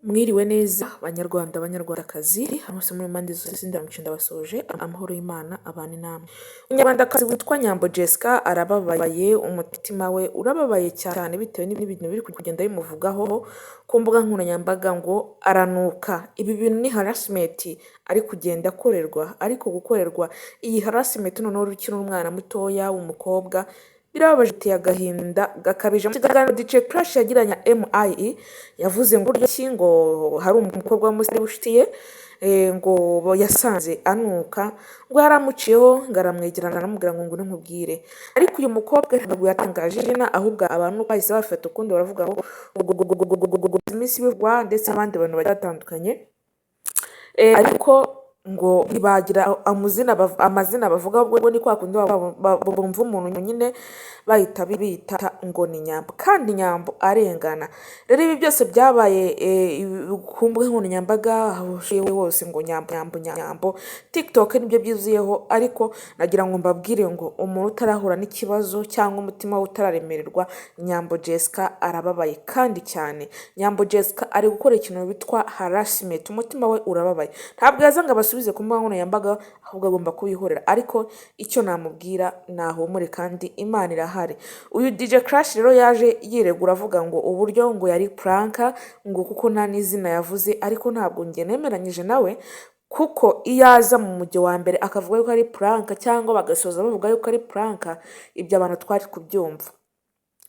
Mwiriwe neza Banyarwanda, Banyarwandakazi, hano hose muri mpande zose, ndaramutse, ndabasuhuje, amahoro y'Imana abane namwe. Umunyarwandakazi witwa Nyambo Jessica arababaye, umutima we urababaye cyane bitewe n'ibintu biri kugenda bimuvugaho ku mbuga nkoranyambaga ngo aranuka. Ibi bintu ni harassment ari kugenda akorerwa, ariko gukorerwa iyi harassment noneho ukiri umwana mutoya w'umukobwa birababaje, biteye agahinda gakabije. Mu kiganiro DJ Crash yagiranye na MIE, yavuze ngo buryo ki ngo hari umukobwa w'umusore w'inshuti ye ngo yasanze anuka, ngo yaramuciyeho, ngo aramwegerana, aramubwira ngo ngwino nkubwire. Ariko uyu mukobwa ntabwo yatangaje izina, ahubwo abantu bahise bafata ukundi, baravuga ngo iminsi bivugwa ndetse n'abandi bantu bagiye batandukanye, ariko ngo ntibagira amazina bavuga, ahubwo ni kwa kundi bumva umuntu nyine bahita bita ngo ni Nyambo, kandi Nyambo arengana. Rero ibi byose byabaye ku mbuga nkoranyambaga, aho hose ngo Nyambo, Nyambo, Nyambo, TikTok nibyo byuzuyeho. Ariko nagira ngo mbabwire ngo umuntu utarahura n'ikibazo cyangwa umutima we utararemererwa, Nyambo Jessica arababaye kandi cyane. Nyambo Jessica ari gukora ikintu bitwa harassment, umutima we urababaye. Ntabwo yaza ngo abasubize ku mbuga nkoranyambaga, ahubwo agomba kubihorera. Ariko icyo namubwira, nahumure kandi Imana irahari. Uyu DJ Crash rero yaje yiregura avuga ngo uburyo ngo yari prank, ngo kuko nta n'izina yavuze. Ariko ntabwo njye nemeranyije nawe, kuko iyo aza mu mujyi wa mbere akavuga yuko ari prank, cyangwa bagasoza bavuga yuko ari prank, ibyo abantu twari kubyumva.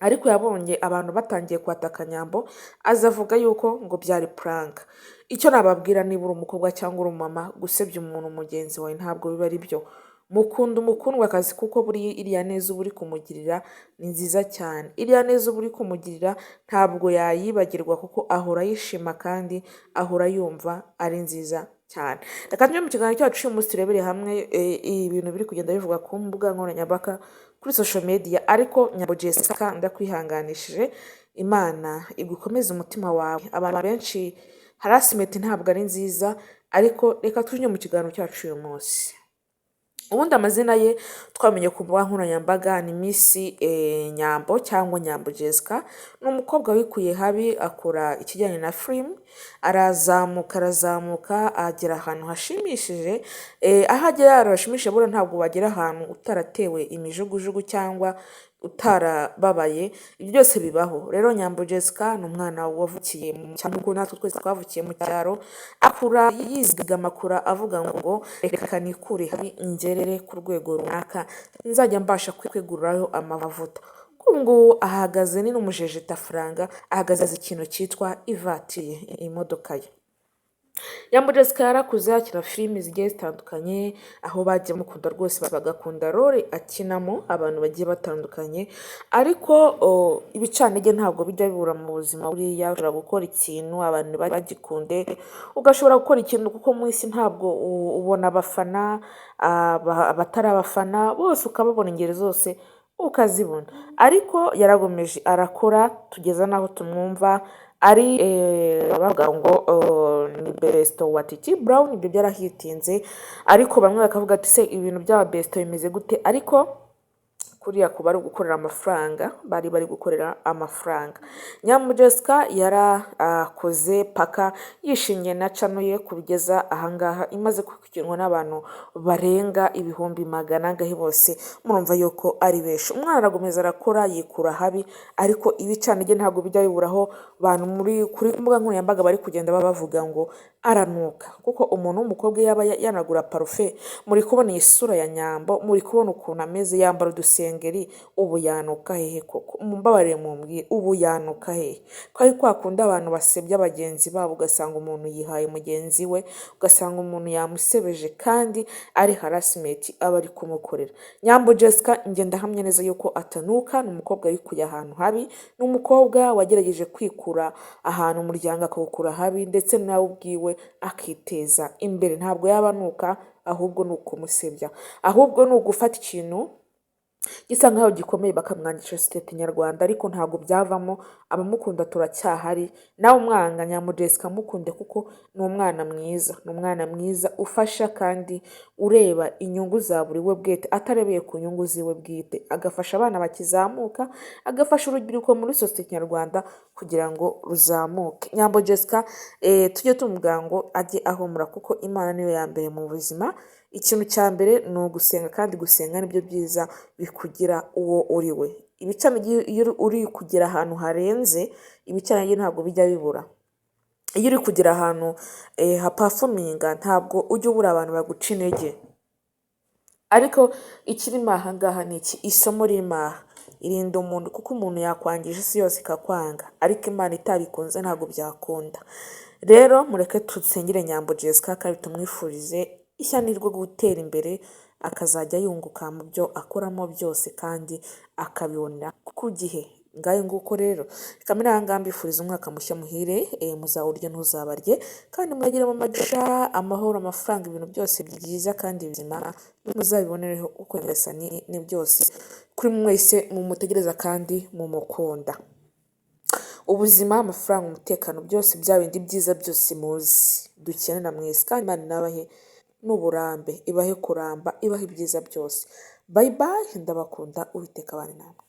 Ariko yabonye abantu batangiye kwataka Nyambo, aza avuga yuko ngo byari prank. Icyo nababwira, niba uri umukobwa cyangwa uri umumama, gusebya umuntu mugenzi wawe ntabwo biba ari byo. Mukunda umukundwa akazi, kuko buriya iriya neza uba uri kumugirira ni nziza cyane. Iriya neza uba uri kumugirira ntabwo yayibagirwa, kuko ahora ayishima kandi ahora yumva ari nziza cyane. Reka tujye mu kiganiro cyacu cy'uyu munsi, turebere hamwe ibintu biri kugenda bivugwa ku mbuga nkoranyambaga, kuri social media. Ariko Nyambo Jessica, ndakwihanganishije, Imana igukomeze umutima wawe. Abantu benshi, harassment ntabwo ari nziza. Ariko reka tujye mu kiganiro cyacu uyu munsi. Ubundi amazina ye twamenye ku mbuga nkoranyambaga ni Miss Nyambo cyangwa Nyambo Jessica. Ni umukobwa wikuye habi, akora ikijyanye na filime, arazamuka, arazamuka, agera ahantu hashimishije. Aho agera ahantu hashimishije, buriya ntabwo wagera ahantu utaratewe imijugujugu cyangwa utarababaye, ibyo byose bibaho. Rero Nyambo Jessica ni umwana wavukiye mu cyaro, nk'uko natwe twese twavukiye mu cyaro, akura yizigama, akura avuga ngo reka nikure habi ngerere ku rwego runaka nzajya mbasha kwiguriraho amavuta. Kuri ubu ngubu ahagaze ni n'umujejetafaranga, ahagaze ikintu cyitwa ivatiri, imodoka ye. Nyambo Jessica yarakuze, akina filimi zigiye zitandukanye, aho bagiye bamukunda rwose, bagakunda role akinamo, abantu bagiye batandukanye. Ariko ibicantege ntabwo bijya bibura mu buzima. Buriya ushobora gukora ikintu abantu bagikunde, ugashobora gukora ikintu, kuko mu isi ntabwo ubona abafana, abatari abafana bose ukababona, ingeri zose ukazibona. Ariko yaragomeje arakora, tugeza n'aho tumwumva ari bavuga ngo ni besto wa Titi Brown. Ibyo byarahitinze, ariko bamwe bakavuga ati: "Se ibintu by'aba besto bimeze gute?" Ariko kuriya kuba ari ugukorera amafaranga, bari bari gukorera amafaranga. Nyambo Jessica yarakoze paka yishimye na channel ye, kubigeza ahangaha imaze gukurikirwa n'abantu barenga ibihumbi magana angahe bose, murumva yuko ari benshi. Umwana arakomeza arakora, yikura habi, ariko ibicantege ntabwo bijya biburaho. Bantu muri kuri mbuga nkoranyambaga bari kugenda bavuga ngo aranuka, kuko umuntu w'umukobwa yaba yanagura parufe? Muri kubona iyi sura ya Nyambo, muri kubona ukuntu ameze, yambara udusengeri, ubu yanuka hehe koko? Mumbabarire mumbwire, ubu yanuka hehe? Ko ari kwa kundi abantu basebya bagenzi babo, ugasanga umuntu yihaye mugenzi we, ugasanga umuntu yamusebeje kandi ari harassment aba ari kumukorera. Nyambo Jessica, njye ndahamya neza yuko atanuka. Ni umukobwa wikuye ahantu habi, ni umukobwa wagerageje kwikura ahantu, umuryango akawukura habi, ndetse nawe ubwiwe akiteza imbere. Ntabwo yaba anuka, ahubwo ni ukumusebya, ahubwo ni ugufata ikintu. Gisa nkaho gikomeye, bakamwangisha sosiyete nyarwanda, ariko ntabwo byavamo. Abamukunda turacyahari. Nawe umwanga, Nyambo Jessica mukunde, kuko ni umwana mwiza, ni umwana mwiza ufasha kandi ureba inyungu za buri we bwite, atarebeye ku nyungu ziwe bwite, agafasha abana bakizamuka, agafasha urubyiruko muri sosiyete nyarwanda kugira ngo ruzamuke. Nyambo Jessica, tujye tumubwira ngo ajye ahumura, kuko Imana niyo ya mbere mu buzima. Ikintu cya mbere ni ugusenga, kandi gusenga nibyo byiza bikugira uwo uri we. Ibicantege, iyo uri kugera ahantu harenze, ibicantege ntabwo bijya bibura. Iyo uri kugera ahantu haperforminga, ntabwo ujya ubura abantu baguca intege. Ariko ikirimo aha ngaha ni iki? Isomo ririmo aha: irinda umuntu, kuko umuntu yakwangisha isi yose ikakwanga, ariko Imana itabikunze ntabwo byakunda. Rero mureke dusengere Nyambo Jessica kandi tumwifurize ishya n'ihirwe gutera imbere, akazajya yunguka mu byo akoramo byose kandi akabibonera ku gihe. Ngayo nguko rero, reka mbere aha ngaha mbifuriza umwaka mushya muhire, muzawurye ntuzabarye, kandi muragire mu magisha, amahoro, amafaranga, ibintu byose byiza kandi bizima muzabibonereho, kuko Nyagasani ni byose kuri mwese mumutegereza kandi mumukunda. Ubuzima, amafaranga, umutekano, byose bya bindi byiza byose muzi dukenera mwese, kandi Imana inabahe n'uburambe, ibahe kuramba, ibahe ibyiza byose. Bye bye, ndabakunda, Uwiteka abane namwe.